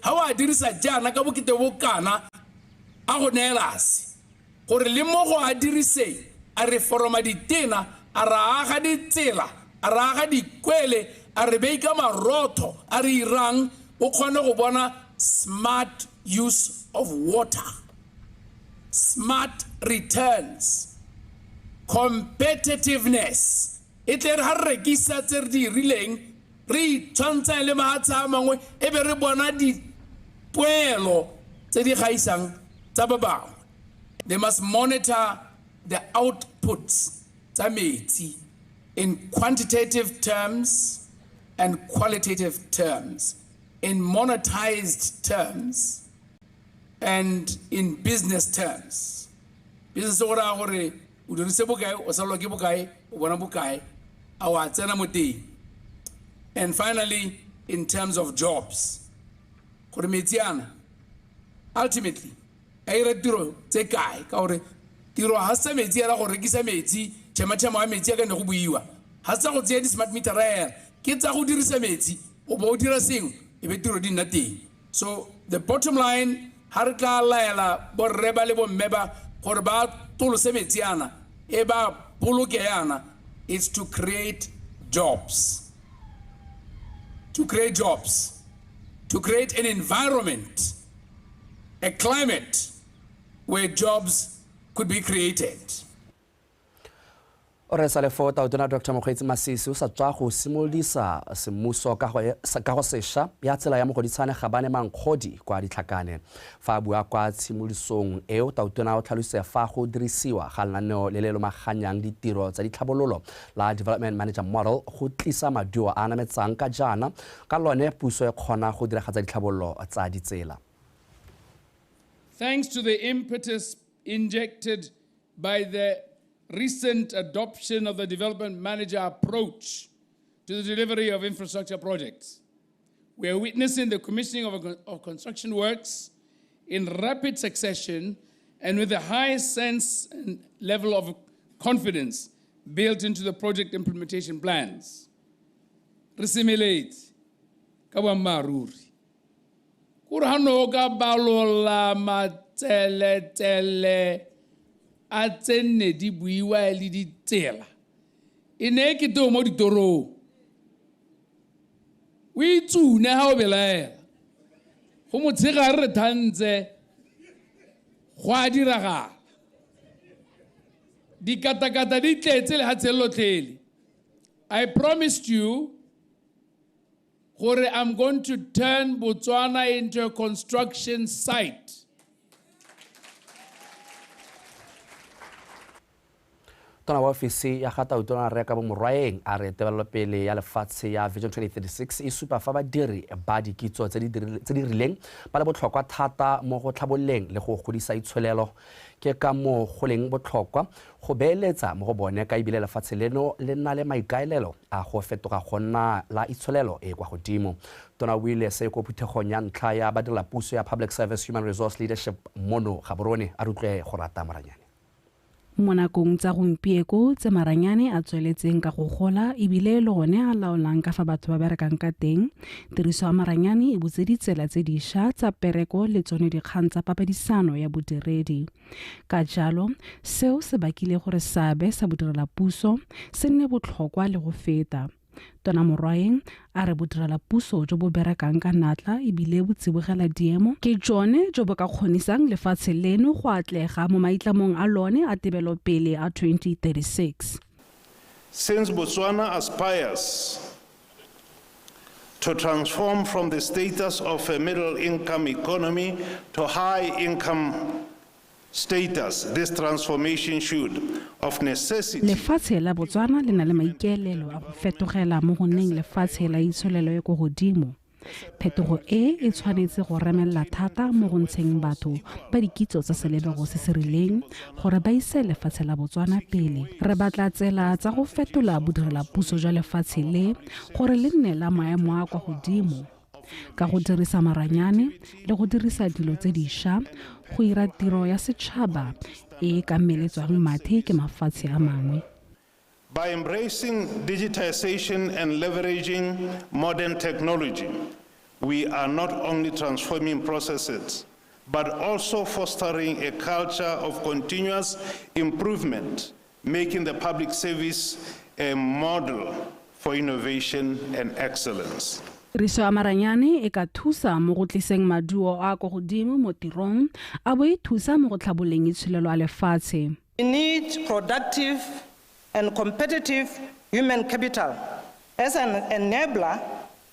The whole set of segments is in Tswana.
ga o a dirisa jaana ka bokete bo kana a go neela se gore le mo go a diriseng a re foroma ditena a ra aga ditsela a ra aga dikwele a re beika marotho a re irang o kgone go bona smart use of water, smart returns, competitiveness. E tle re ga re rekisa tse re di rileng re itshwantshanye le mahatshe a mangwe e be re bona dipoelo tse di gaisang tsa ba bangwe. They must monitor the outputs tsa metsi in quantitative terms and qualitative terms, in monetized terms and in business terms. Business go raya gore o dirise bokae, o salwa ke bokae, o bona bokae, a wa tsena mo teng. And finally, in terms of jobs, gore metsi ana ultimately a ira tiro tse kae, ka gore tiro ha se metsi ela go rekisa metsi, tšhematšhema wa metsi a ka ne go buiwa, ha se go tseya di-smart meter ela, ke tsa go dirisa metsi o bo o dira sengwe e be tiro di nna teng. So the bottom line, ha re tla laela borre ba le bomme ba gore ba tolose metsi ana e ba boloke yana, it's to create jobs, to create jobs, to create an environment, a climate where jobs could be created. O re sa le fo Tautona Dr Mokgweetsi Masisi o sa tswa go simolodisa semmuso kago sešwa ya tsela ya Mogoditshane Gabane Mankgodi kwa Ditlhakane. Fa a bua kwa tshimolodisong eo, Tautona o tlhalositse fa go dirisiwa ga lenaneo le le lomaganyang ditiro tsa ditlhabololo la Development Manager Model go tlisa maduo a nametsang ka jaana ka lone puso e kgona go diragatsa ditlhabololo tsa ditsela. Thanks to the impetus injected by the recent adoption of the development manager approach to the delivery of infrastructure projects, we are witnessing the commissioning of construction works in rapid succession and with a high sense and level of confidence built into the project implementation plans. Re semeletse ka boammaaruri kore ga no ka balola matseletsele a tsenne di buiwa le ditsela e ne e kete o mo ditorong o itsune ga o belaela go motshegare re thantse go a diragala dikatakata di tletse lehatsheng lotlhele. I promised you gore I'm going to turn Botswana into a construction site. Tona wa ofisi ya ga Tautona Rre Kabo Morwaeng a re tebelelopele ya lefatshe ya Vision 2036 e supa fa badiri ba dikitso tse di rileng ba le botlhokwa thata mo go tlhabololeng le go godisa itsholelo. Ke ka moo go leng botlhokwa go beeletsa mo go bone ka ebile lefatshe leno le na le maikaelelo a go fetoga go nna la itsholelo e kwa godimo. Tona o buile se ko phuthegong ya ntlha ya badirelapuso ya Public Service Human Resource Leadership mono Gaborone. A re utlwe go rata Moranyane. Mo nakong tsa gompieko tse maranyane a tsweletseng ka go gola ebile le gone a laolang ka fa batho ba berekang ka teng, tiriso ya maranyane e butse ditsela tse dišwa tsa pereko le tsone dikgang tsa papadisano ya bodiredi. Ka jalo, seo se bakile gore seabe sa bodirelapuso se nne botlhokwa le go feta. Tona Morwaeng a re bodirelapuso jo bo berekang ka natla ebile bo tsibogela diemo ke jone jo bo ka kgonisang lefatshe leno go atlega mo maitlamong a lone a tebelopele a 2036. Since Botswana aspires to transform from the status of a middle income economy to high income status, this transformation should, of necessity. Lefatshe la Botswana le na le maikaelelo a go fetogela mo go nneng lefatshe la itsholelo e ko godimo. Phetogo e e tshwanetse go remelela thata mo go ntsheng batho ba dikitso tsa selebego se se rileng gore ba ise lefatshe la Botswana pele. Re batla tsela tsa go fetola bodirelapuso jwa lefatshe le gore le nne la maemo a kwa godimo ka go dirisa maranyane le go dirisa dilo tse dišwa go ira tiro ya setšhaba e ka meletswang mathe ke mafatshe a mangwe. By embracing digitization and leveraging modern technology we are not only transforming processes, but also fostering a culture of continuous improvement, making the public service a model for innovation and excellence. Tiriso ya maranyane e ka thusa mo go tliseng maduo a kwa godimo mo tirong a bo e thusa mo go tlhabololeng itsholelo ya lefatshe. We need productive and competitive human capital as an enabler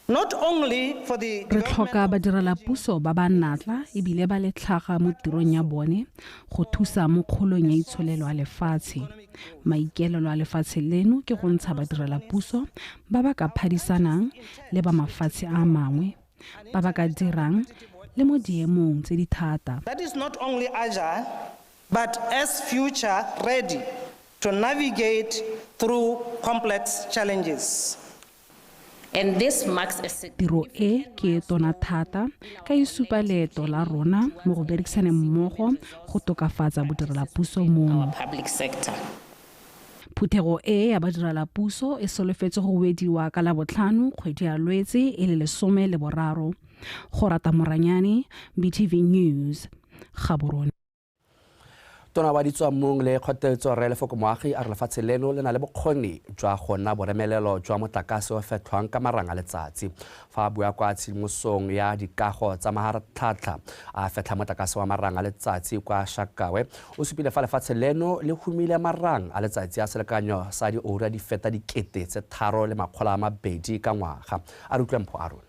not only for the Re tlhoka badirelapuso ba ba natla ebile ba le tlhaga mo tirong ya bone go thusa mo kgolong ya itsholelo ya lefatshe. Maikaelelo a lefatshe leno ke go ntsha badirelapuso ba ba ka phadisanang le ba mafatshe a mangwe, ba ba ka dirang le mo diemong tse di thata. That is not only agile, but as future ready to navigate through complex challenges. And this marks a Tiro e ke e tona thata ka e supa leeto la rona mo go berekisaneng mmogo go tokafatsa bodirelapuso mono. Our public sector. Phuthego e ya badirelapuso e solofetse go wediwa ka Labotlhano kgwedi ya Lwetse e le 13. Go rata Moranyane, BTV News, Gaborone. Tona wa ditswammung le kgotetso Rre Lefoko Moagi a re lefatshe leno le na le bokgoni jwa go nna boremelelo jwa motlakase o fetlhwang ka marang a letsatsi. Fa a bua kwa tshimosong ya dikago tsa maharatlhatlha a fetlha motlakase wa marang a letsatsi kwa Shakawe, o supile fa lefatshe leno le humile marang a letsatsi a selekanyo sa dioura di feta 3200 ka ngwaga. A re utlwe Mpho Aron.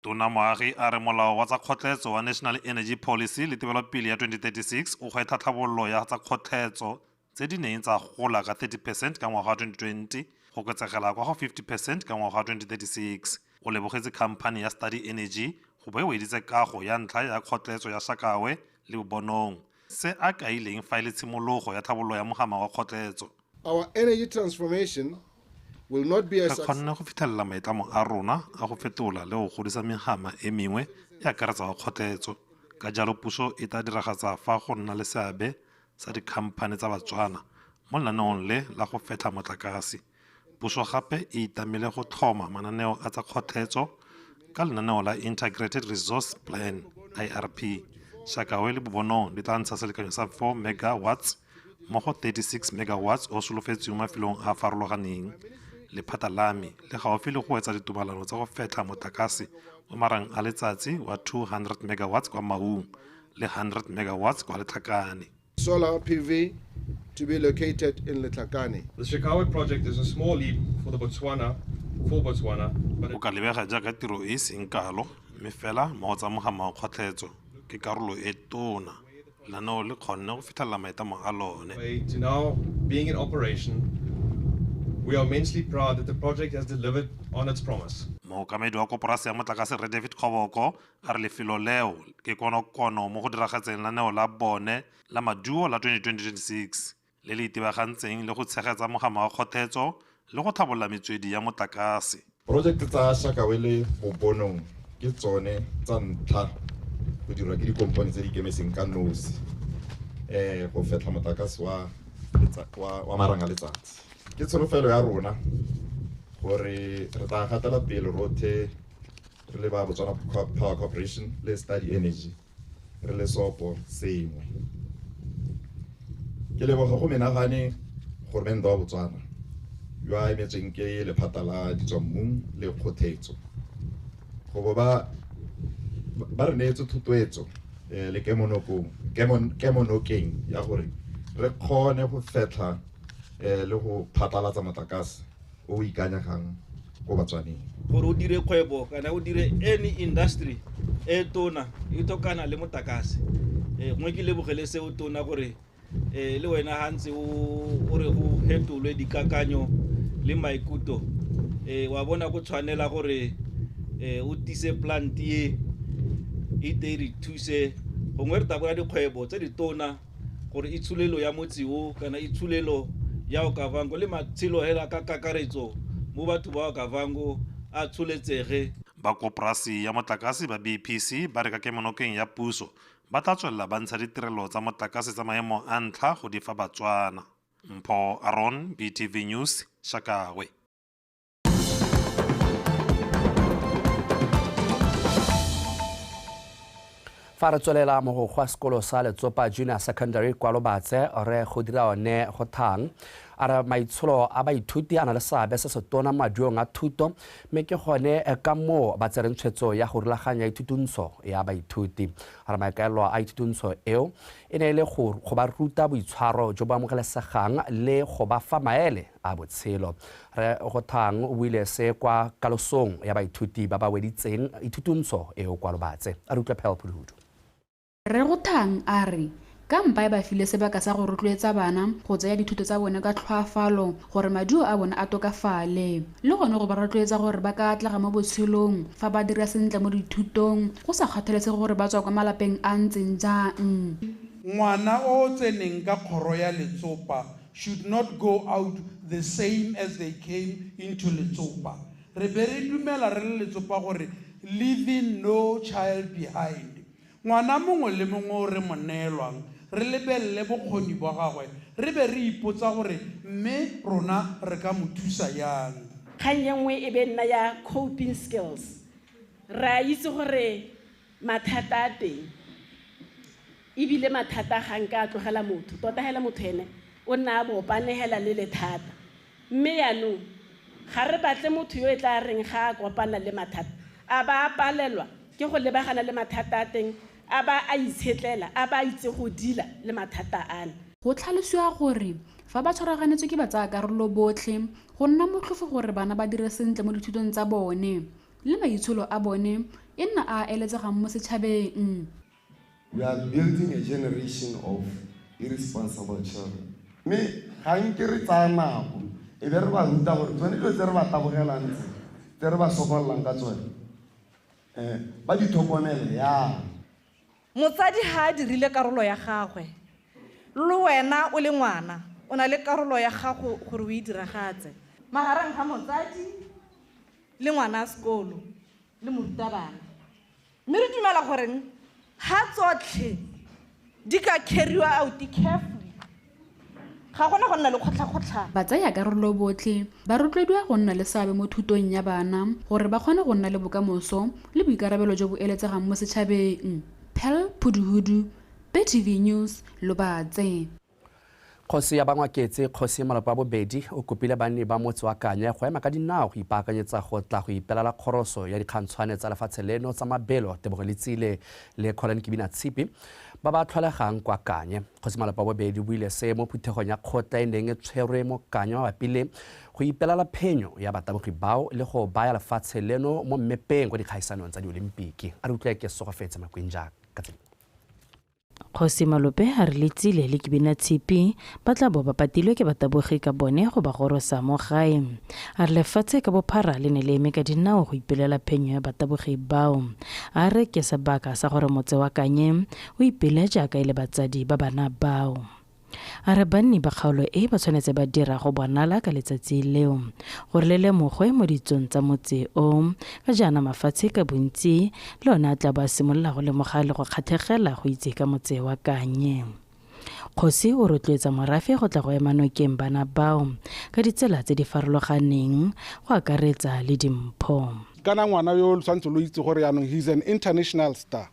Tona Moagi a re molao wa tsa kgotletso wa National Energy Policy le tebelopele ya 2036 o gwetlha tlhabololo ya tsa kgotletso tse di neng tsa gola ka 30% ka ngwaga wa 2020 go oketsegela kwa go 50% ka ngwaga wa 2036. O lebogetse khamphani ya Study Energy go bo e weditse kago ya ntlha ya kgotletso ya Shakawe le Bobonong, se a kaileng fa e le tshimologo ya tlhabololo ya mogama wa kgotletso. Our energy transformation will not be a Re kgonne go fitlhelela maitlamo a rona a go fetola le go godisa megama e mengwe e akaretsa wa kgotletso. Ka jalo puso e tla diragatsa fa go nna le seabe sa dikhamphane tsa Batswana mo lenaneong le la go fetlha motlakase. Puso gape e itamile go tlhoma mananeo a tsa kgotletso ka lenaneo la Integrated Resource Plan IRP. Shakawe le Bobonong di tla ntsha selekanyo sa 4 megawatts mo go 36 megawatts o solofetsweng mafelong a a farologaneng. Lephata la me le gaufi le go wetsa ditumalano tsa go fetlha motlakase wa marang a letsatsi wa 200 megawatts kwa Maung le 100 megawatts kwa Letlhakane. Solar PV to be located in Letlhakane. The Shakawe project is a small leap for the Botswana, for Botswana, but O ka lebega jaaka tiro e e seng kalo, mme fela mo go tsa mogama wa kgotletso ke karolo e tona. Lenaneo le kgonne go fitlhelela maitlamo a lone. Way to now being in operation, we are immensely proud that the project has delivered on its promise. Mookamedi wa koporasi ya motlakase Rre David Kgoboko a re lefelo leo ke konokono mo go diragatseng lenaneo la bone la maduo la 2026 le le itebagantseng le go tshegetsa mogama wa kgothetso le go tlhabolola metswedi ya motlakase. Project tsa Shakawe le Bobonong ke tsone tsa ntlha go dirwa ke dikompone tse di ikemetseng ka nosi, go fetlha motlakase wa marang a letsatsi. Ke tsholofelo ya rona gore re tla gatela pele rotlhe re le ba Botswana Power Corporation le Study Energy re le sopo sengwe. Ke leboga go menagane goromente wa Botswana yo a emetsweng ke lephata la ditswammung le kgothetso go bo ba re neetse thotloetso le kemonokeng ya gore re kgone go fetlha le go phatlalatsa motlakase o o ikanyegang ko Batswaneng. Gore o dire kgwebo kana o dire any industry e tona e tlhokana le motlakase. Gongwe ke lebogele seo tona gore le wena ha ntse o re go fetolwe dikakanyo le maikutlo, wa bona go tshwanela gore o tise plant e e te re thuse gongwe re tla bona dikgwebo tse ditona gore itsholelo ya motse o kana itsholelo ya Okavango le matshelo hela ka kakaretso mo batho ba Okavango a tsholetsege. Ba koporasi ya motlakase ba BPC ba re ka kemonokeng ya puso ba tla tswelela ba ntsha ditirelo tsa motlakase tsa maemo a ntlha go di fa Batswana. Mpho Aron, BTV News, Shakawe. Fa re tswelela mogokgo wa sekolo sa Letsopa Junior Secondary kwa Lobatse re go dira one go thang a re maitsholo a baithuti a na le seabe se se tona maduong a thuto, mme ke gone ka moo ba tsereng tshwetso ya go rulaganya ithutuntsho ya baithuti. A re maikaelelo a ithutuntsho eo e ne e le go ba ruta boitshwaro jo bo amogelesegang le go ba fa maele a botshelo. Re go thang o buile se kwa kalosong ya baithuti ba ba weditseng ithutuntsho eo kwa Lobatse. A re utlwe Pearl Phuduhudu. Re go thang a re ka mpa e ba file sebaka sa go rotloetsa bana go tsaya dithuto tsa bone ka tlhoafalo gore maduo a bone a tokafale, le gone go ba rotloetsa gore ba ka atlega mo botshelong fa ba dira sentle mo dithutong go sa kgathalesege gore ba tswa kwa malapeng a ntseng jang. Ngwana o tseneng ka kgoro ya Letsopa should not go out the same as they came into Letsopa. Re be re dumela re le Letsopa gore leaving no child behind. Ngwana mongwe le mongwe o re mo neelwang re lebelele bokgoni bwa gagwe, re be re ipotsa gore mme rona re ka mo thusa yang. Kgang e nngwe e be nna ya coping skills. Re a itse gore mathata a teng, ebile mathata ga nka a tlogela motho, tota hela motho ene o nna a bopane hela le lethata. Mme yaanong ga re batle motho yo e tla reng ga a kopana le mathata a ba a palelwa ke go lebagana le mathata a teng, a ba a itshetlela, a ba itse go dila le mathata ana. Go tlhalosiwa gore fa ba tshwaraganetswe ke batsayakarolo botlhe go nna motlhofo gore bana ba dire sentle mo dithutong tsa bone le maitsholo a bone e nna a eletsegang mo setšhabeng. We are building a generation of irresponsible children. Mme ga nke re tsaya nako e be re ba ruta gore tsone dilo tse re ba tabogelang tse, tse re ba sokollang ka tsone, ba di tlhokomele yang. Motsadi ha a dirile karolo ya gagwe, le wena o le ngwana o na le karolo ya gago gore o e diragatse. Magareng ga motsadi le ngwana a sekolo le morutabana. Mme re dumela goreng ha tsotlhe di ka carry-wa out carefully, ga gona go nna le kgotlha-kgotlhang. Batsayakarolo botlhe ba rotloediwa go nna le seabe mo thutong ya bana gore ba kgone go nna le bokamoso le boikarabelo jo bo eletsegang mo setšhabeng. Pearl Phuduhudu, BTV News, Lobatse. Kgosi ya Bangwaketse, Kgosi Malope wa bobedi, o kopile banni ba motse wa Kanye go ema ka dinao go ipaakanyetsa go tla go ipelela kgoroso ya dikgantshwane tsa lefatshe leno tsa mabelo Tebogo Letsile le Colin Kibina Tshipi ba ba tlholegang kwa Kanye. Kgosi Malope wa bobedi o buile se mo phuthegong ya kgotla e neng e tshwerwe mo Kanye mabapi le go ipelela phenyo ya batabogi bao le go baya lefatshe leno mo mmepeng kwa dikgaisanong tsa diolimpiki. A re utlwe ke Sogofetse Makwinja ka tsela. Kgosi Malope a re Letsile le Kibina Tshipi ba tla bo ba patilwe ke batabogi ka bone go ba gorosa mo gae. A re lefatshe ka bophara le ne le eme ka dinao go ipelela phenyo ya batabogi bao. A re ke sebaka sa gore motse wa Kanye o ipele jaaka e le batsadi ba bana bao. A re banni ba kgaolo e ba tshwanetse ba dira go bonala ka letsatsi leo gore le lemogwe mo ditsong tsa motse o, ka jaana mafatshe ka bontsi le one a tla ba simolola go lemoga le go kgatlhegela go itse ka motse wa Kanye. Kgosi o rotloetsa morafe go tla go ema nokeng bana bao ka ditsela tse di farologaneng go akaretsa le dimpho. Kana ngwana yo tshwanetse lo itse gore yaanong he is an international star.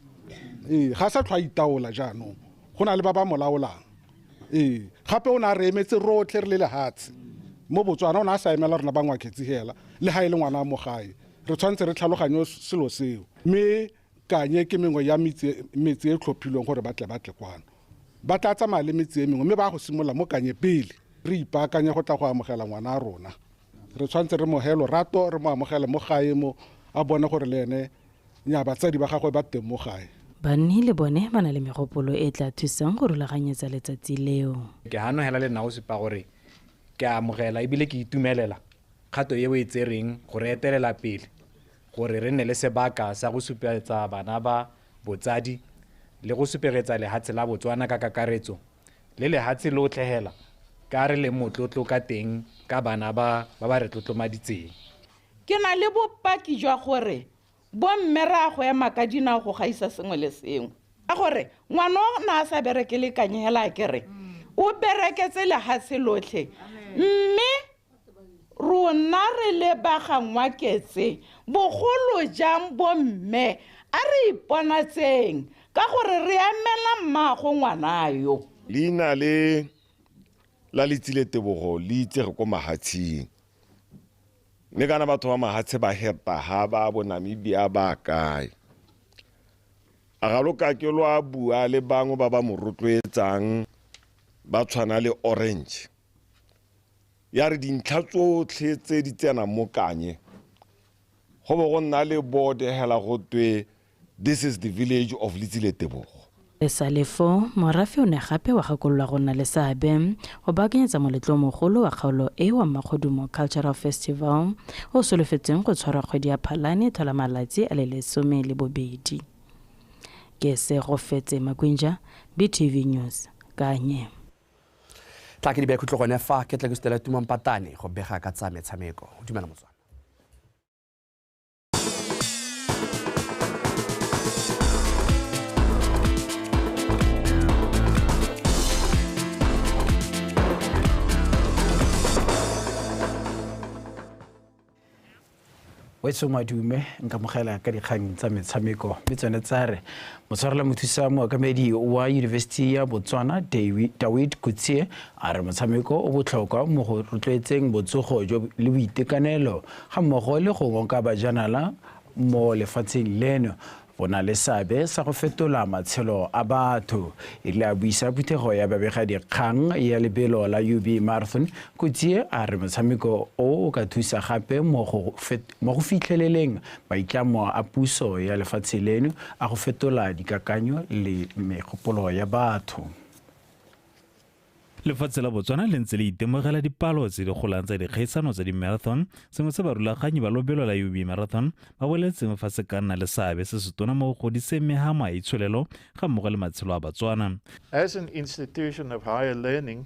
Ga sa tlhwa itaola jaanong, go na le ba ba mo laolang. Gape o ne a re emetse rotlhe re le lehatshe mo Botswana, o ne a sa emela rona Bangwaketse hela le ha e le ngwana mo gae. Re tshwanetse re tlhaloganye selo seo, mme Kanye ke mengwe ya metse e tlhophilweng gore ba tle kwano. Ba tla tsamaya le metse e mengwe mme ba go simolola mo Kanye pele. Re ipaakanye go tla go amogela ngwana a rona. Re tshwanetse re mo he lorato, re mo amogele mo gae mo, a bone gore le ene nya batsadi ba gagwe ba teng mo gae. Banni le bone ba na le megopolo e tla thusang go rulaganyetsa letsatsi leo. Ke hano hela le nna go supa gore ke a amogela ebile ke itumelela kgato eo e tsereng go re etelela pele gore re nne le sebaka sa go supetsa bana ba botsadi le go supegetsa lehatshe la Botswana ka kakaretso le lehatshe lotlhe hela ka re le motlotlo ka teng ka bana ba ba re tlotlomaditseng. Ke na le bopaki jwa gore bomme re a go ema ka dinao go gaisa sengwe le sengwe, ka gore ngwana o na a sa bereke le Kanye hela ke re o bereketse lehatshe lotlhe, mme rona re le Bangwaketse bogolo jang bomme a re iponatseng Ka gore re emela mmaago ngwana yo. Leina le la Letsile Tebogo le itsege ko mahatsheng. Mme kana batho ba mahatshe ba heta ha ba bo Namibia ba kae. A ga lo ka ke lo a bua le bangwe ba ba mo rotloetsang ba tshwana le Orange. Ya re dintlha tsotlhe tse di tsenang mo Kanye go bo go nna le board hela go twe this is the village of Letsile Tebogo. E sa le foo, morafe o ne gape wa gakololwa go nna le seabe go baakanyetsa moletlo o mogolo wa kgaolo e wa Mmakgodumo Cultural Festival o solofetsweng go tshwarwa kgwedi ya Phalane tlhola malatsi a le 12. Ke Segofetse Makwinja, BTV News, Kanye. Tla ke di beya khutlo gone fa ke tla ke sutela Tumang Patane go bega ka tsa metshameko. Dumela Motswana. Wetso madume nkamogela ka dikgang tsa metshameko mme tsone tsa re motshwarela mothusa mookamedi wa University ya Botswana Dawid Kutsie a re motshameko o botlhokwa mo go rotloetseng botsogo le boitekanelo ga mmogo le go ngoka bajanala mo lefatsheng leno. Go na le seabe sa go fetola matshelo a batho. E rile a buisa phuthego ya babegadikgang ya lebelo la UB Marathon, Kutsie a re motshameko o o ka thusa gape mo go fitlheleleng maitlamo a puso ya lefatshe leno a go fetola dikakanyo le megopolo ya batho. Lefatshe la Botswana le ntse le itemogela dipalo tse di golang tsa dikgaisano tsa di-marathon, sengwe se barulaganyi ba lobelo la UB Marathon ba boletseng fa se ka nna le seabe se se tona mo go godiseng mehama ya itsholelo ga mmogo le matshelo a Batswana. As an institution of higher learning,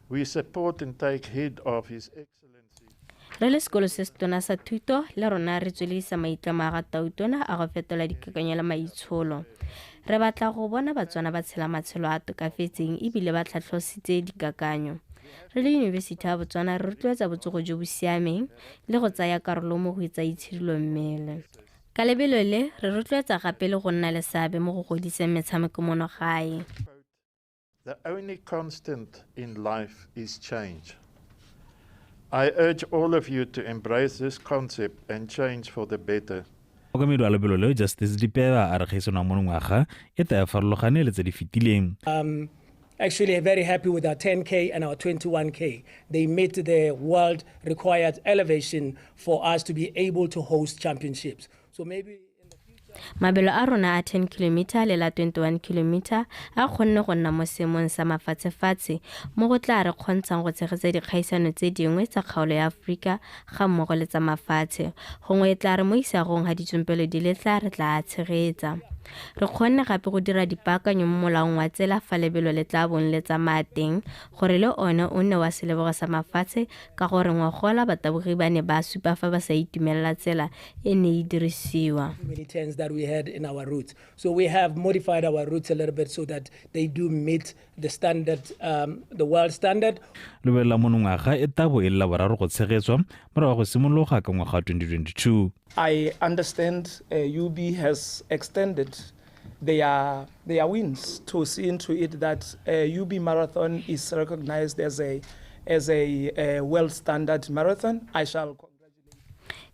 we support and take heed of His Excellency. Re le sekolo se se tona sa thuto le rona re tsweledisa maitlamo a ga Tautona a go fetola dikakanyo le maitsholo. Re batla go bona Batswana ba tshela matshelo a tokafetseng ebile ba tlhatlhositse dikakanyo. Re le Yunibesithi ya Botswana re rotloetsa botsogo jo bo siameng le go tsaya karolo mo go tsa itshidilo mmele. Ka lebelo le re rotloetsa gape le go nna le seabe mo go godiseng metshameko mono gae. The only constant in life is change. I urge all of you to embrace this concept and change for the better. Mookamedi wa lebelo leo Justice Dipeba a re kgaisano ya monongwaga e tla farologane le tse di fetileng. Actually very happy with our 10K and our 21K. They met the world required elevation for us to be able to host championships. So maybe Mabelo a rona a 10 km le la 21 km a kgonne go nna mo seemong sa mafatshefatshe mo go tla re kgontshang go tshegetsa dikgaisano tse dingwe tsa kgaolo ya Aforika ga mmogo le tsa mafatshe. Gongwe e tla re mo isagong ga ditsompelo di letla re tla a tshegetsa. Re kgonne gape go dira dipaakanyo mo molaong wa tsela fa lebelo le tla bong le tsamaya teng gore le one o nne wa selebogo sa mafatshe ka gore ngogola batabogi ba ne ba supa fa ba sa itumelela tsela e ne e dirisiwa. That we had in our routes. So we have modified our routes a little bit so that they do meet the standard, the world standard. Lebelo la monongwaga e tabo e le la boraro go tshegetswa morago go simologa ka ngwaga wa 2022. I understand UB has extended their wins to see into it that UB Marathon is recognized as a world standard marathon. I shall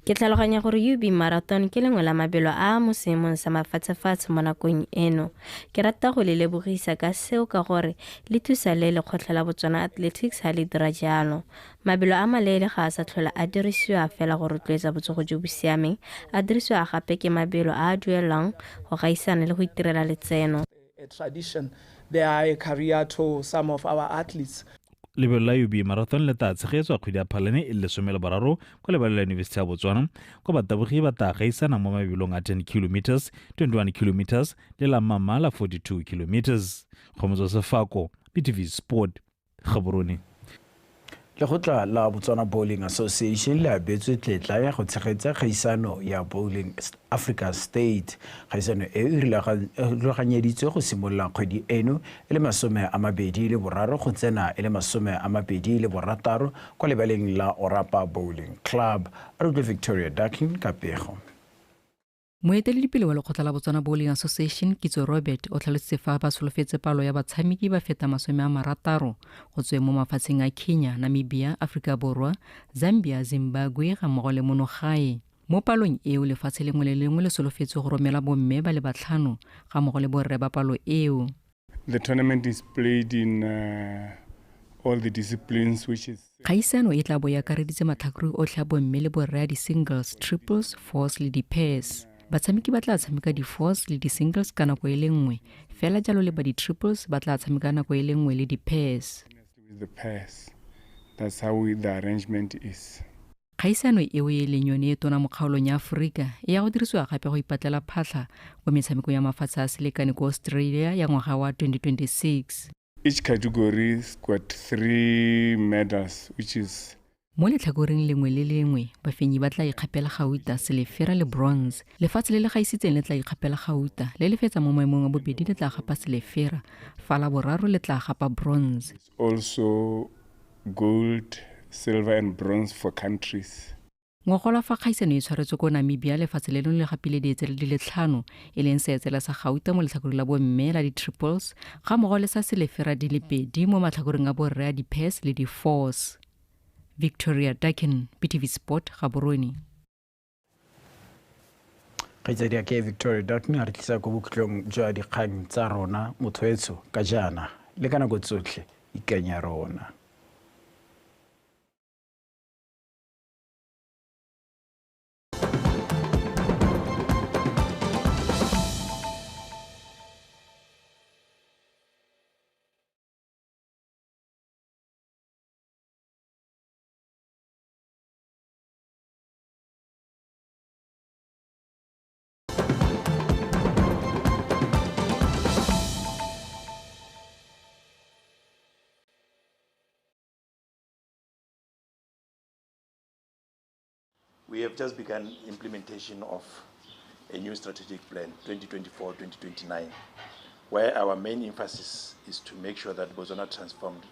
Ke tlhaloganya gore UB Marathon ke lengwe la mabelo a mo seemong sa mafatshefatshe mo nakong eno. Ke rata go le lebogisa ka seo ka gore le thusa le lekgotla la Botswana Athletics ha le dira jalo. Mabelo a maleele ga a sa tlhola a dirisiwa fela go rotloetsa botsogo jo bo siameng, a dirisiwa gape ke mabelo a a duelwang go gaisana le go itirela letseno. A tradition, they are a career to some of our athletes. Lebelo la UB Marathon le tla tshegetswa kgwedi ya Phalane e le 13 kwa lebaleng la Yunibesithi ya Botswana kwa batabogi ba tla gaisana mo mabelong a 10 km, 21 km le la mama la 42 km. Kgomotso Sefako, BTV Sport, Gaborone. Lekgotla la Botswana Bowling Association le abetswe tletla ya go tshegetsa kgaisano ya Bowling Africa State. Kgaisano e e rulaganyeditswe go simolola kgwedi eno e le 23 go tsena e le 26 kwa lebaleng la Orapa Bowling Club. A re utlwe Victoria Ducking ka pego. Moeteledipele wa lekgotla la Botswana Bowling Association Kitso Robert o tlhalositse fa ba solofetse palo ya batshameki ba feta 60 go tsweng mo mafatsheng a Kenya, Namibia, Aforika Borwa, Zambia, Zimbabwe ga mmogo le mono gae. Mo palong eo lefatshe lengwe le lengwe le solofetse go romela bomme ba le batlhano ga mmogo le borre ba palo eo. The tournament is played in all the disciplines, which is Kgaisano e tla bo e akareditse matlhakore otlhe a bomme le borre a di-singles, triples, fours le di-pairs. Batshameki ba tla tshameka di-fours le di-singles ka nako e le nngwe, fela jalo le ba di-triples ba tla tshameka nako e le nngwe le di-pairs. The pairs. That's how the arrangement is. Kgaisano eo e leng yone e tona mo kgaolong ya Aforika e ya go dirisiwa gape go ipatlela phatlha kwa metshameko ya mafatshe a selekane ko Australia ya ngwaga wa 2026. Each category's got 3 medals, which is Mo letlhakoreng lengwe le lengwe, bafenyi ba tla ikgapela gauta, selefera le bronze. Lefatshe le le gaisitseng le tla ikgapela gauta, le le fetsa mo maemong a bobedi le tla gapa selefera, fa la boraro le tla gapa bronze. Also gold, silver and bronze for countries. Ngogola fa kgaisano e tshwaretswe ko Namibia, lefatshe leno le gapile dietsele di le 5, e leng seetsela sa gauta mo letlhakoreng la bomme la di-triples, ga mmogo le sa selefera di le 2 mo matlhakoreng a borre a di-pairs le di-fours. Victoria Dakin, BTV Sport, Gaborone. Kgaitsadi ke Victoria Dakin a re tlisa ko bokhutlong jwa dikgang tsa rona motho ka jaana le ka nako tsotlhe ikanya rona. We have just begun implementation of a new strategic plan, 2024-2029, where our main emphasis is to make sure that Botswana transformed